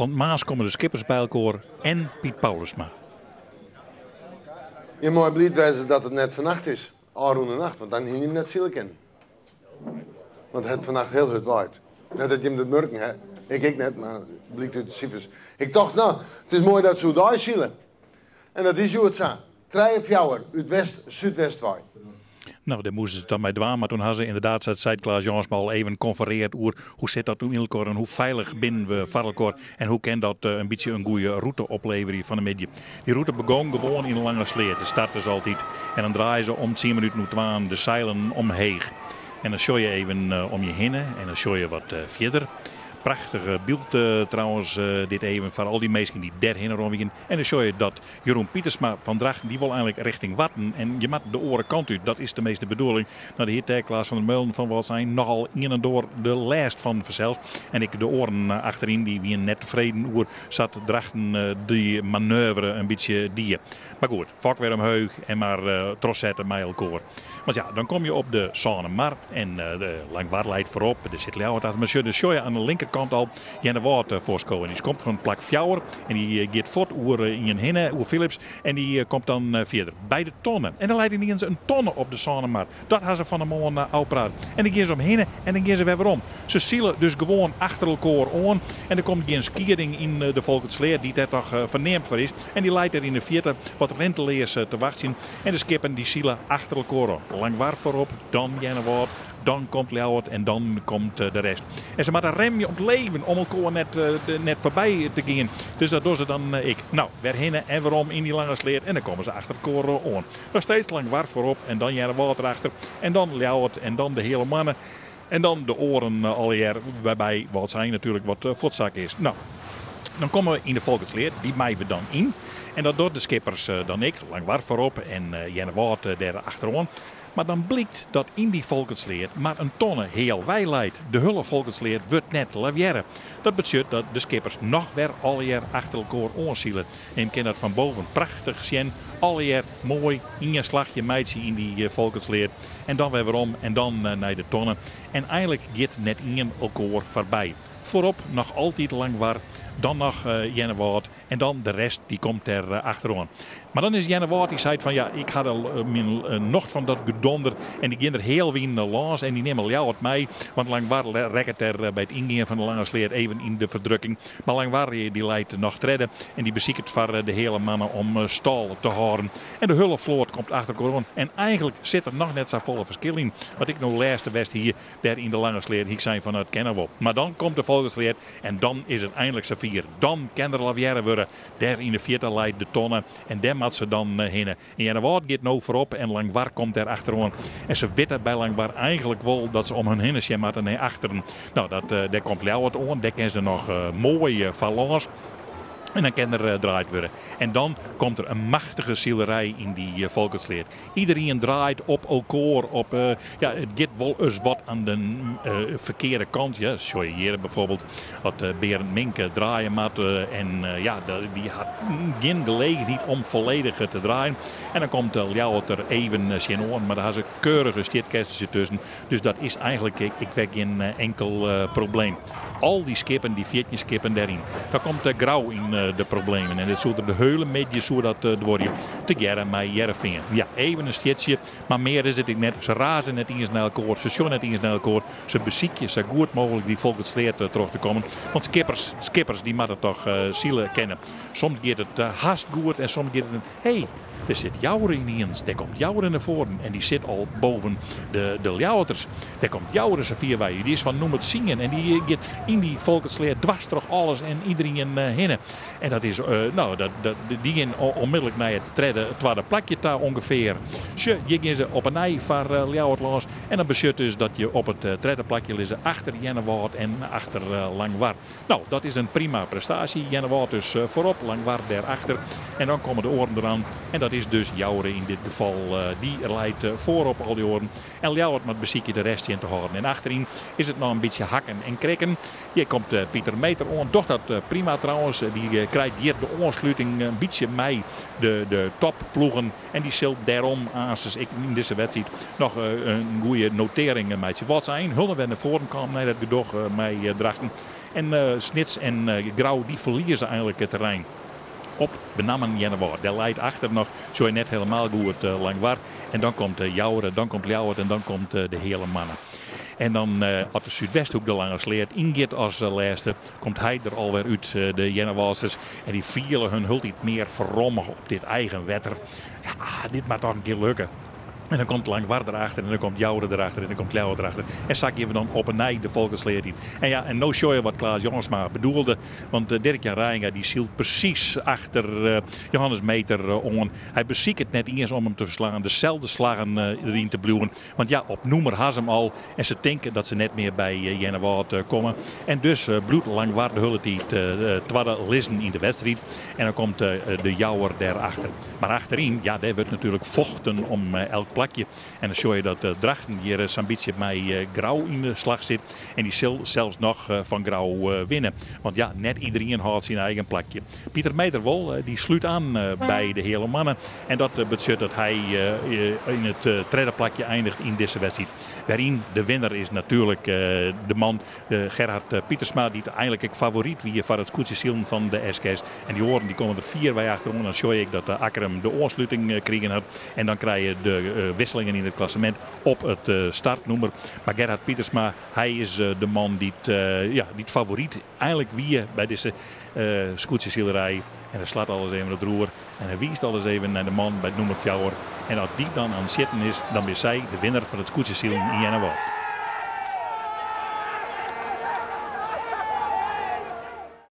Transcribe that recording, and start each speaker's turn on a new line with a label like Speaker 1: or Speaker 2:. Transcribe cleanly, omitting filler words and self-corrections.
Speaker 1: Want moarns komme de skippers by elkoar en Piet Paulusma.
Speaker 2: Je meie bliid wêze dat it net fannacht is, ôfrûne nacht, want dan hiene jim net sile kinnen. Want it hat fannacht hiel hurd waaid. Net dat jim dat murken ha, ik ek net, mar it blykt út de sifers. Ik tocht, no, it is moai dat se oerdei sile. En dat is hjoed sa. Trije, fjouwer út west-súdwest wei.
Speaker 1: No, dêr moasten se it dan mei dwaan, mar toen ha se ynderdaad, sa't seit Klaas Jansma, al even konfereard oer hoe sit dat no yn elkoar en hoe feilich binnen we foar elkoar en hoe kin dat in bytsje in goede rûte opleverje fan 'e middei. Dy rûte begong gewoan yn de Lange Sleat, de start is altyd, en dan draaie se om tsien minuten oer twaen de seilen omheech. En dan sjoch je even om je hinne en dan sjoch je wat fierder. Prachtige byld trouwens dit even foar al dy minsken dy't dêrhinne rûn wienen. En dan sjoch je dat Jeroen Pietersma fan Drachten, dy wol eigenlik richting Warten en je moatte de oare kant út. Dat is teminsten de bedoeling. No, de hear Klaas van der Meulen fan Wâldsein nochal ien en doar de lêst fan fansels. En ek de oaren achteryn dy wienen net tefreden oer sa't Drachten dy manoeuvre in bytsje die. Mar goed, fok wer omheech en mar trochsette mei elkoar. Want ja, dan kom je op de Sânemar en de Langwar leit foarop, der sit Ljouwert achter. Mar sjoch, dan sjoch je aan de linkerkant al Earnewâld foarskowen. Dy komt fan plak fjouwer en dy giet fuort oer ien hinne, oer Philips. En dy komt dan fierder by de tonne. En der leit yniens in tonne op de Sânemar. Dat ha se fan 'e moarn ôfpraat. En dan gean se omhinne en dan gean se wer werom. Se sile dus gewoan achter elkoar oan. En der komt gjin skieding yn de Folkertsleat, dy't dêr toch ferneamd foar is. En dy leit dêr yn de fierte wat rinteleas te wachtsjen. En de skippen dy sile achter elkoar oan. Langwar foarop, dan Earnewâld, dan komt Ljouwert en dan komt de rest. En se moatte remje om it leven om elkoar net foarby te gean. Dus dat dogge se dan ek. No, wer hinne en werom yn dy Lange Sleat en dan komme se achter elkoar oan. Noch steeds Langwar foarop en dan Earnewâld derachter en dan Ljouwert en dan de Heale Moanne en dan de oaren allegear, wêrby Wâldsein natuerlik wat fuortsakke is. No, dan komme we yn de Folkertsleat, dy meie we dan yn. En dat docht de skippers dan ek, Langwar foarop en Earnewâld dêr achteroan. Mar dan blykt dat yn dy Folkertsleat mar in tonne healwei leit. De hiele Folkertsleat wurdt net lavearre. Dat betsjut dat de skippers noch wer allegear achter elkoar oansile. En je kinne dat fan boven prachtich sjen. Allegear moai ien slachje meitsje yn dy Folkertsleat. En dan wer werom en dan nei de tonne. En einlik giet net ien elkoar foarby. Foarop noch altyd Langwar, dan noch Earnewâld. En dan de rest dy komt der achteroan. Mar dan is Earnewâld dy seit fan ja, ik ha der myn nocht fan dat gedonder. En dy gean der healwyn lâns en dy nimme Ljouwert mei. Want Langwar rekket der by it yngean fan de Lange Sleat even yn de ferdrukking. Mar Langwar dy leit noch tredde en dy besiket foar de Heale Moanne om stâl te hâlden. En de hiele float komt achter elkoar oan. En eigentlik sit der noch net safolle ferskil yn. Wat ik no lêste west hie dêr yn de Lange Sleat, hie ik sein fan it kin noch wol. Mar dan komt de Folkertsleat En dan is it einlik safier. Dan kin der lavearre wurde. Dêr yn de fierte leit de tonne en dêr moat se dan hinne. En Earnewâld giet no foarop en Langwar komt dêr achteroan. En se witte by Langwar eigentlik wol dat se om hun hinne sjen moatte nei achteren. No, dat, dêr komt Ljouwert oan. Dêr kin se noch moai foar lâns. En dan kin der draaid wurde. En dan komt der in machtige silerij yn dy Folkertsleat. Iderien draait op elkoar op. Ja, it giet wol ris wat aan de ferkearde kant. Ja, sjoch je hjir bijvoorbeeld dat Berend Mink draaie moat. En ja, dy hat gjin gelegenheid om folledich te draaien. En dan komt Ljouwert der even tsjinoan, mar dêr ha se keurige stjitkestels tusken. Dus dat is eigenlik ek wer gjin enkel probleem. Al dy skippen, dy 14 skippen dêryn. Dan komt Grou yn de problemen. En dit soe der de hiele middei soe dat duorje. Tegearre mei Hearrenfean. Ja, even in stjitsje, mar mear is it ek net. Se raze net iens nei elkoar, se sjogge net iens nei elkoar. Se besykje sa goed mooglik dy Folkertsleat troch te kommen. Want skippers, skippers dy moatte toch sile kinne. Soms giet it hast goed en soms giet it Hé, der sit Joure yniens. Dêr komt Joure nei foaren en dy sit al boven de, de Ljouwerters. Dêr komt Joure safier wei. Dy is fan nûmer tsien en dy giet yn dy Folkertsleat dwars troch alles en iderien hinne. En dat is, no, dat, dat, dy gean onmiddellik nei it tredde, twadde plakje ta ûngefear. Sjoch, hjir gean se op 'e nij foar Ljouwert lâns. En dat betsjut dus dat je op it tredde plakje lizze achter Earnewâld en achter Langwar. No, dat is in prima prestaasje. Earnewâld dus foarop, Langwar dêrachter. En dan komme de oaren deroan. En dat is dus Joure yn dit gefal. Dy leit foarop al dy oaren. En Ljouwert moat besykje de rest tsjin te hâlden. En achteryn is it noch in bytsje hakken en krikken. Hjir komt Pieter Meeter oan. Docht dat prima. prima trouwens. Dy krijt hjir de oansluting in bytsje mei de topploegen. En dy sil dêrom aansens ek yn dizze wedstriid noch in goede notearring meitsje. Wâldsein Hulne wer nei foaren kaam nei dat gedoch mei Drachten. En Snits en Grou dy ferlieze eigenlik it terrein op benammen Earnewâld. Dêr leit achter noch, sjoch je net helemaal goed, Langwar. En dan komt Joure, dan komt Ljouwert en dan komt de Heale Manne. En dan as de Súdwesthoek de Lange Sleat yngiet as lêste, komt hy der alwer út, de Earnewâldsters. En dy fiele hun hieltyd mear ferromme op dit eigen wetter. Ja, dit moat toch in kear lukke. En dan komt Langwar derachter en dan komt Joure derachter en dan komt Ljouwert derachter. En sa gean we dan op 'e nij de Folkertsleat yn. En ja, en no sjogge je wat Klaas Jongsma bedoelde. Want Dirk-Jan Reijenga dy sylt presys achter Johannes Meeter oan. Hy besiket net iens om him te ferslaan, deselde slaggen deryn te bliuwen. Want ja, op nûmer ha se him al en se tinke dat se net mear by Earnewâld komme. En dus bliuwt Langwar de hiele tiid twadde lizzen yn de wedstriid. En dan komt de Jouwer dêrachter. Mar achteryn, ja, dêr wurdt natuerlik fochten om elk plakje. En dan sjogge je dat Drachten hjir sa'n bytsje mei Grou yn de slach sit. En dy sil sels noch fan Grou winne. Want ja, net iderien hâldt syn eigen plakje. Pieter Meeter wol, dy slút oan by de Heale Manne. En dat betsjut dat hy yn it tredde plakje eindiget yn dizze wedstriid. Wêryn de winner is natuerlik de man Gerhard Pietersma, dy't eigenlik ek favoryt wie foar it skûtsjesilen fan de SKS. En dy oaren dy komme der fierwei achteroan. Dan sjoch ik dat de Akkrum de oansluting krigen hat. En dan krije je de wisselingen yn it klassemint op it startnûmer. Mar Gerhard Pietersma, hy is de man dy't, ja, dy't favoryt eigenlik wie by dizze skûtsjesilerij. En hy slacht alles even it roer en hy wiist alles even nei de man by it nûmer fjouwer. En as dy dan oan it sjitten is, dan binne sy de winner fan it skûtsjesilen yn Earnewâld.